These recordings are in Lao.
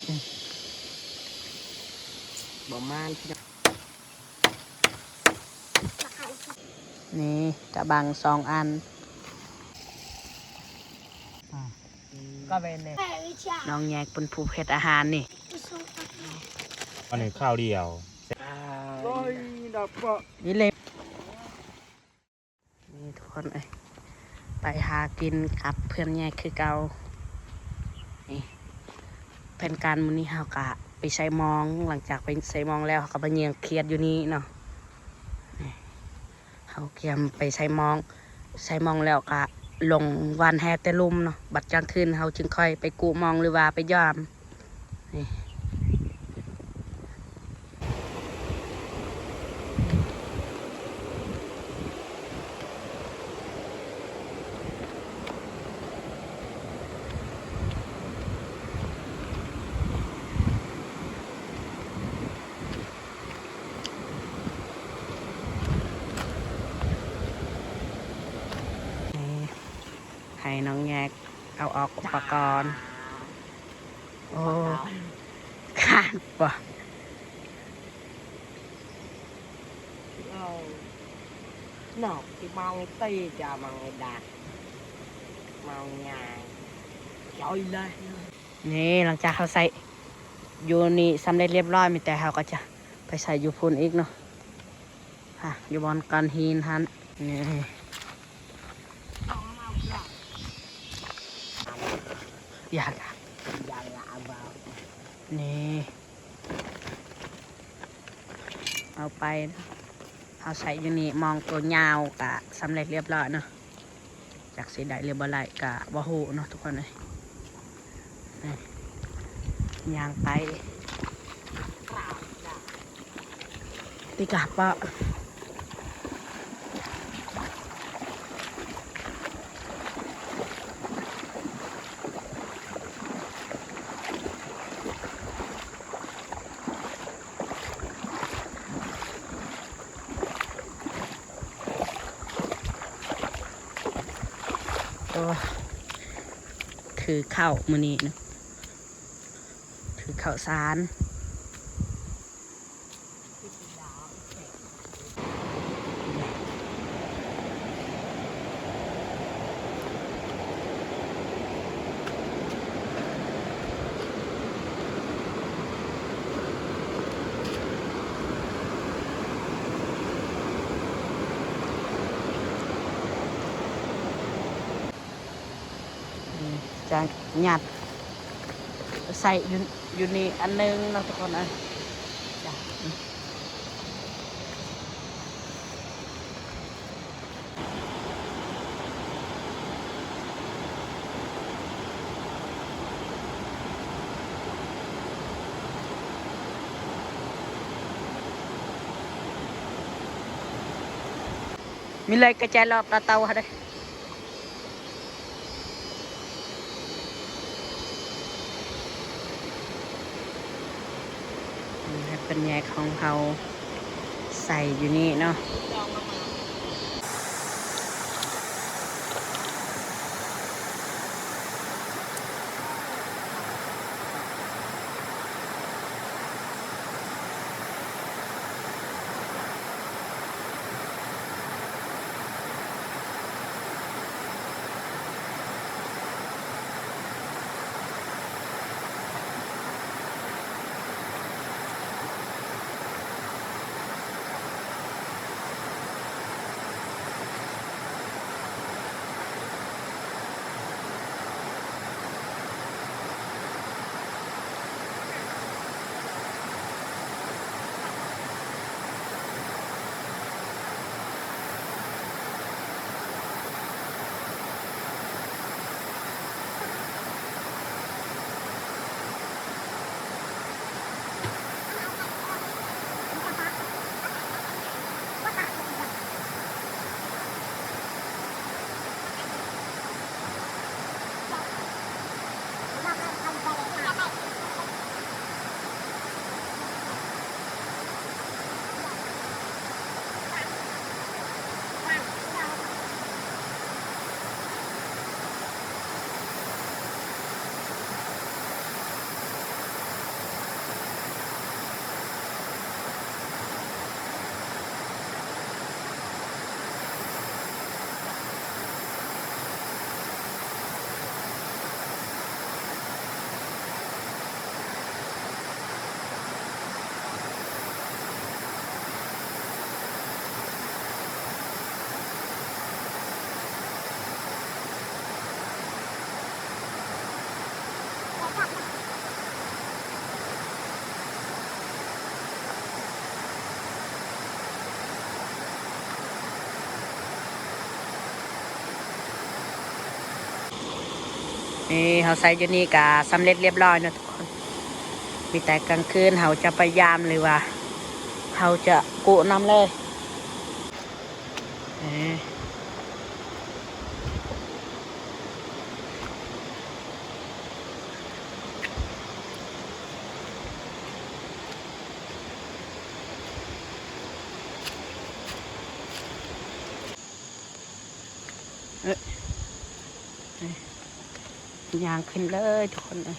ບໍ່ມານ ນີ້ຕະບັງສອງອັນ ນ້ອງແຍກເປັນຜູ້ເຮັດອາຫານນີ້ ອັນນີ້ຄາວດຽວ ນີ້ເລັບ ນີ້ທຸກຄົນເອີຍ ໄປຫາກິນກັບເພື່ອນແຍກຄືເກົ່າ ນີ້ ແຜນການມື້ນີ້ເຮົາກະໄປໃສ່ມອງ ຫຼັງຈາກໄປໃສ່ມອງແລ້ວ ເຮົາກະມາຍ່ຽງຂຽດຢູ່ນີ້ເນາະ ນີ້ ເຮົາກຽມໄປໃສ່ມອງ ໃສ່ມອງແລ້ວກະລົງຫວ່ານແຫແຕ່ລຸ່ມເນາະ ບັດກາງຄືນເຮົາຈຶ່ງຄ່ອຍໄປກູ້ມອງ ຫຼືວ່າໄປຢາມ ນີ້ ໃຫ້ນ້ອງແຍກເອົາອອກອຸປະກອນ ໂອ້ ຂາດບໍ່ ເອົາ ນອກທີ່ເມົາຕີຈະເມົາດັກ ເມົາຍາຍ ຈ່ອຍເລີຍ ນີ້ ຫຼັງຈາກເຮົາໃສ່ຢູ່ນີ້ສຳເລັດລຽບຮ້ອຍ ມີແຕ່ເຮົາກະຈະໄປໃສ່ຢູ່ພຸ້ນອີກເນາະ ຢູ່ບ່ອນກ້ອນຫີນຫັ້ນ ນີ້ ຢ່າ ຢ່າ ຢ່າ ຢ່າເອົາ ນີ້ ເອົາໄປ ເຮົາໃສ່ຢູ່ນີ້ ມອງໂຕຍາວກະສຳເລັດລຽບຮ້ອຍເນາະ ຈັກຊິໄດ້ຫຼືບໍ່ໄດ້ກະບໍ່ຮູ້ເນາະທຸກຄົນເອີຍ ນີ້ ຍ່າງໄປ ຕິກາປະ ໂອ້ ຖືເຂົ້າມື້ນີ້ນະ ຖືເຂົ້າສານ. ຈະຍັດໃສ່ຢູ່ ຢູ່ນີ້ອັນໜຶ່ງເນາະທຸກຄົນເອີຍ. ມີເລີຍກະຈາຍລອບຕາເຕົາຫັ້ນເດ້. ໃຫ້ເພິ່ນແຍກຂອງເຮົາໃສ່ຢູ່ນີ້ເນາະ. ອື ນີ້ເຮົາໃສ່ຢູ່ນີ້ກະສຳເລັດລຽບລ້ອຍເນາະທຸກຄົນ. ມີແຕ່ກາງຄືນເຮົາຈະໄປຢາມ ຫຼືວ່າເຮົາຈະກຸນຳເລີຍ. ເອີ ຍ່າງຂຶ້ນເລີຍທຸກຄົນເອີຍ.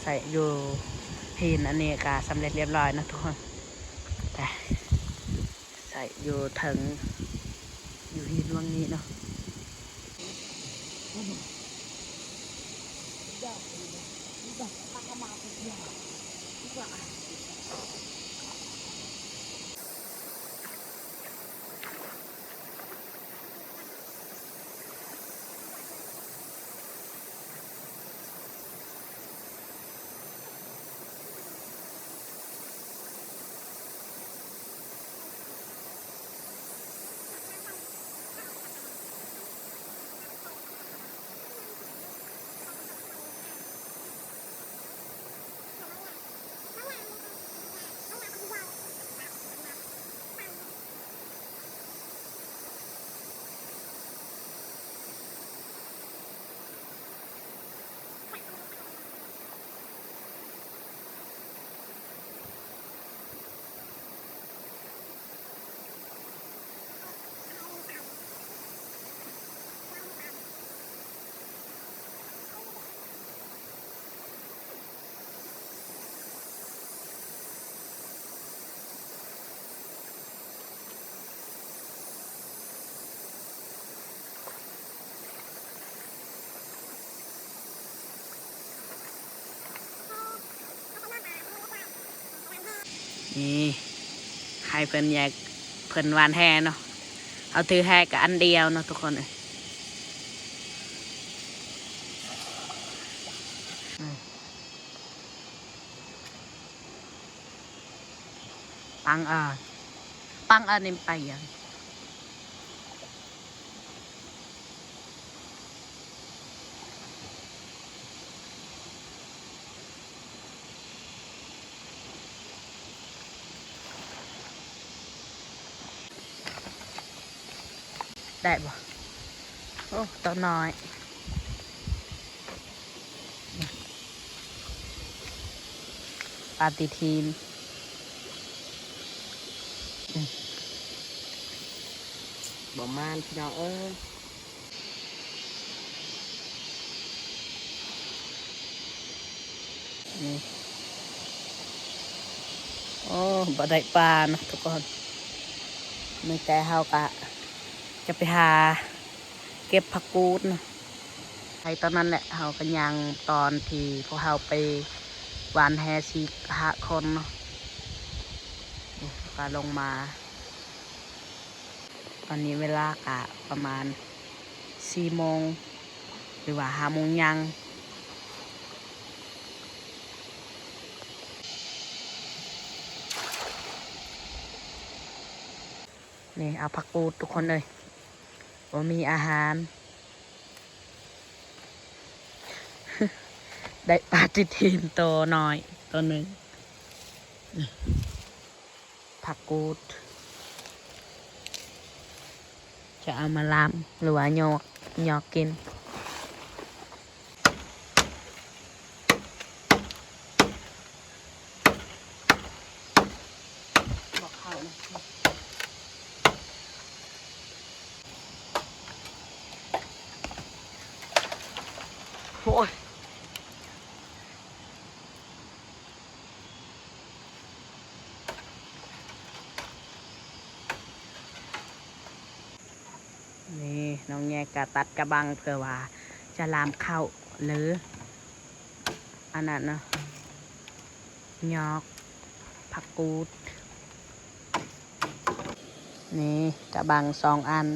ໃສ່ຢູ່ຫີນອັນນີ້ກະສຳເລັດລຽບລ້ອຍເນາະທຸກຄົນ. ໄປ ໃສ່ຢູ່ເທິງ ຢູ່ຫີນຫວ່າງນີ້ເນາະ. ນີ້ ໃຫ້ເພິ່ນແຍກ ເພິ່ນຫວ່ານແຫເນາະ. ເຮົາຖືແຫກະອັນດຽວເນາະທຸກຄົນເອີຍ. ປັງອາ ປັງອານິມໄປຍັງ ໄດ້ບໍ່? ໂອ້ ໂຕນ້ອຍ. ປາຕິທີນ ບໍ່ມານພີ່ນ້ອງເອີຍ. ນີ້ ໂອ້ ບໍ່ໄດ້ປາເນາະທຸກຄົນ. ມີແຕ່ເຮົາກະຈະໄປຫາເກັບຜັກກູດເນາະ. ໄປຕອນນັ້ນແຫຼະ ເຮົາກະຍ່າງຕອນທີ່ພວກເຮົາໄປຫວ່ານແຫສີ່ຫ້າຄົນເນາະ. ນີ້ກະລົງມາ ຕອນນີ້ເວລາກະປະມານສີ່ໂມງ ຫຼືວ່າຫ້າໂມງຍ່າງ. ນີ້ເອົາຜັກກູດທຸກຄົນເອີຍ ບໍ່ມີອາຫານ. ໄດ້ປາຕິທີນໂຕນ້ອຍໂຕໜຶ່ງ. ນີ້ ຜັກກູດ ຈະເອົາມາລາມ ຫຼືວ່າຫຍອກ ຫຍອກກິນ. ໂອ້ຍ ນີ້ນ້ອງແຍກກະຕັດກະບັງເພື່ອວ່າຈະລາມເຂົ້າ ຫຼື ອັນນັ້ນເນາະ ຫຍອກຜັກກູດ. ນີ້ກະບັງສອງອັນ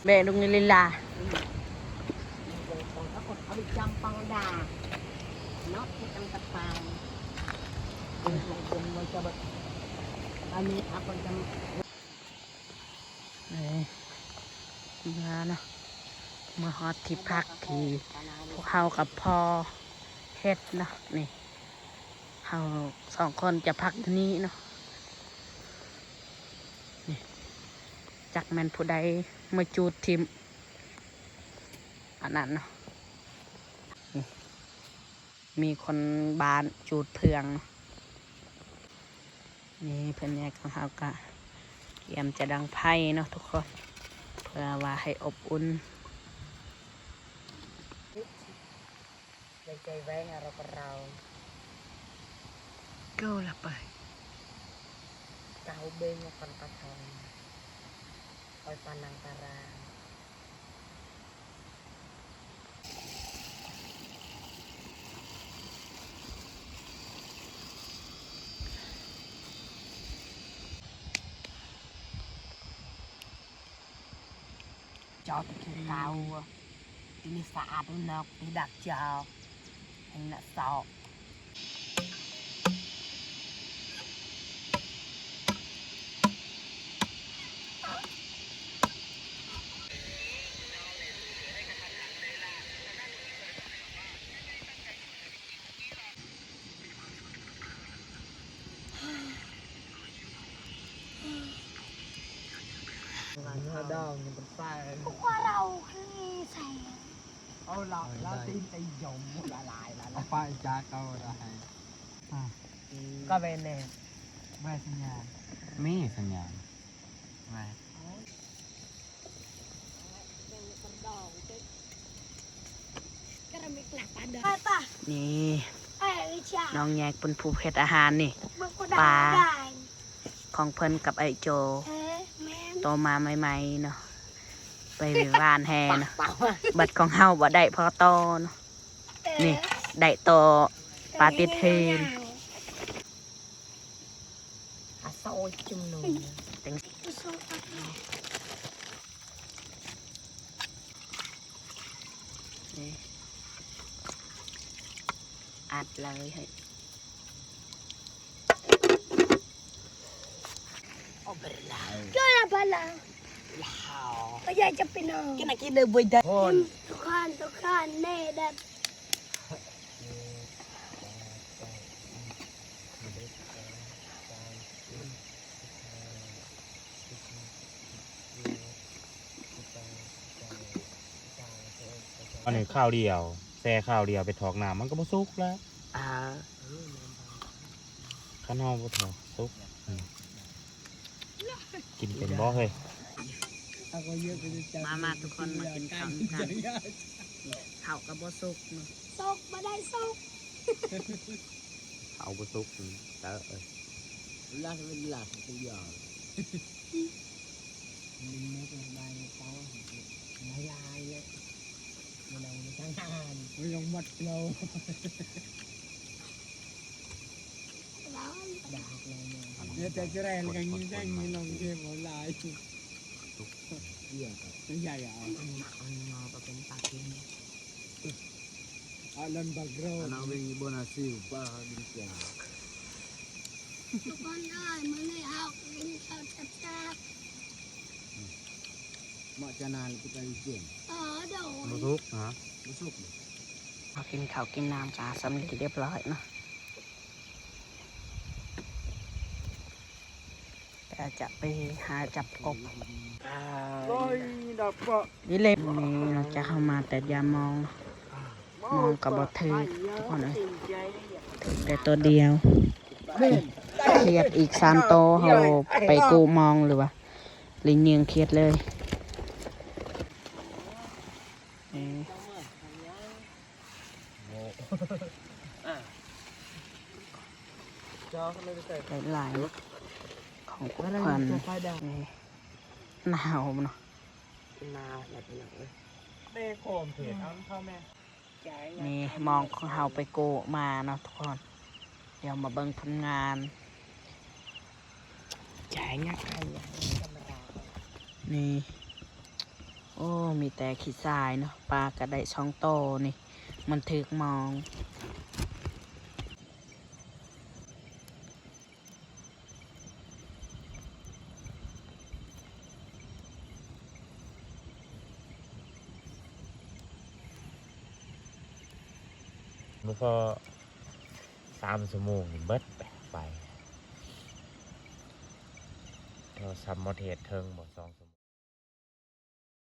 ແບະລົງນີ້ລີລາ. ເອີ ມາເນາະ ມາຮອດທີ່ພັກທີ່ພວກເຮົາກັບພໍ່ເຮັດເນາະ. ນີ້ ເຮົາສອງຄົນຈະພັກຢູ່ນີ້ເນາະ. ນີ້ ຈັກແມ່ນຜູ້ໃດມາຈູດຖິ້ມອັນນັ້ນເນາະ. ນີ້ ມີຄົນບ້ານຈູດເພື່ອງ. ນີ້ເພື່ອນໃຫຍ່ຂອງເຮົາກະກຽມຈະດັງໄຟເນາະທຸກຄົນ ເພື່ອວ່າໃຫ້ອົບອຸ່ນ. ນີ້ ນ້ອງແຍກເປັນຜູ້ເຮັດອາຫານນີ້ ປາຂອງເພິ່ນກັບໄອ້ໂຈ ໂຕມາໃໝ່ໆເນາະ ໄປຫວ່ານແຫເນາະ. ບັດຂອງເຮົາບໍ່ໄດ້ພໍຕໍ່ເນາະ. ນີ້ ໄດ້ຕໍ່ປາຕິດເທນ. ອັດເລີຍ Ora bella. Ora bella. Wow. Oya, ciapino. Kena kena boy da. Tukan, tukan, ne da. ອັນນີ້ຄາວດຽວ ແຊ່ຄາວດຽວໄປຖອກນ້ຳ ມັນກໍບໍ່ສຸກແລ້ວ. ອ່າ ຄັນເຮົາບໍ່ຖອກສຸກ ອືມ ກິນເປັນບໍ່ເຮີ້ຍ? ມາ ມາ ທຸກຄົນມາກິນເຂົ້ານຳກັນ. ເຂົ້າກໍບໍ່ສຸກເນາະ ສຸກບໍ່ໄດ້ສຸກ ເຂົ້າບໍ່ສຸກ ເອີ ລາດເປັນລາດເປັນຢ່າງ. Alam bagraw. Anak wingi bona siu pa din siya. ທຸກຄົນເອີຍ ມື້ນີ້ເຮົາກິນເຂົ້າແຊບໆ. ເໝາະຈະນານທີ່ໄປເຈງ. ເອີ ໂດຍ. ບໍ່ສຸກຫາ? ບໍ່ສຸກ. ເຮົາກິນເຂົ້າກິນນ້ຳກະສຳເລັດຮຽບຮ້ອຍເນາະ. ກະຈະໄປຫາຈັບກົບ. ນີ້ເລັບນີ້ ຫຼັງຈາກເຮົາມາແຕ່ຢາມມອງ ມອງກໍບໍ່ຖືກ ທຸກຄົນເອີຍ ຖືກແຕ່ຕົວດຽວ. ຂຽດອີກສາມໂຕ ເຮົາໄປກູ້ມອງ ຫຼືວ່າລິງຍິງຂຽດເລີຍ. ເອີ ໄດ້ຫຼາຍເນາະ ຂອງຂວັນ. ນີ້ ໜາວເນາະ ໜາວແລ້ວພີ່ນ້ອງເອີຍ. ແມ່ໂຄມເພິ່ນເອົາເຂົ້າແມ່. ນີ້ມອງຂອງເຮົາໄປກູ້ມາເນາະທຸກຄົນ. ດຽວມາເບິ່ງຜົນງານ. ຈ່າຍຍັກໄດ້ ນີ້ ໂອ້ ມີແຕ່ຂີ້ຊາຍເນາະ, ປາກໍໄດ້ສອງໂຕນີ້ ມັນຖືກມອງ. ບໍ່ພໍສາມຊົ່ວໂມງນີ້ເບິດໄປ ໄປ. ໂທລະສັບໝົດເຂດເທິງບໍ່ ສອງຊົ່ວໂມງ.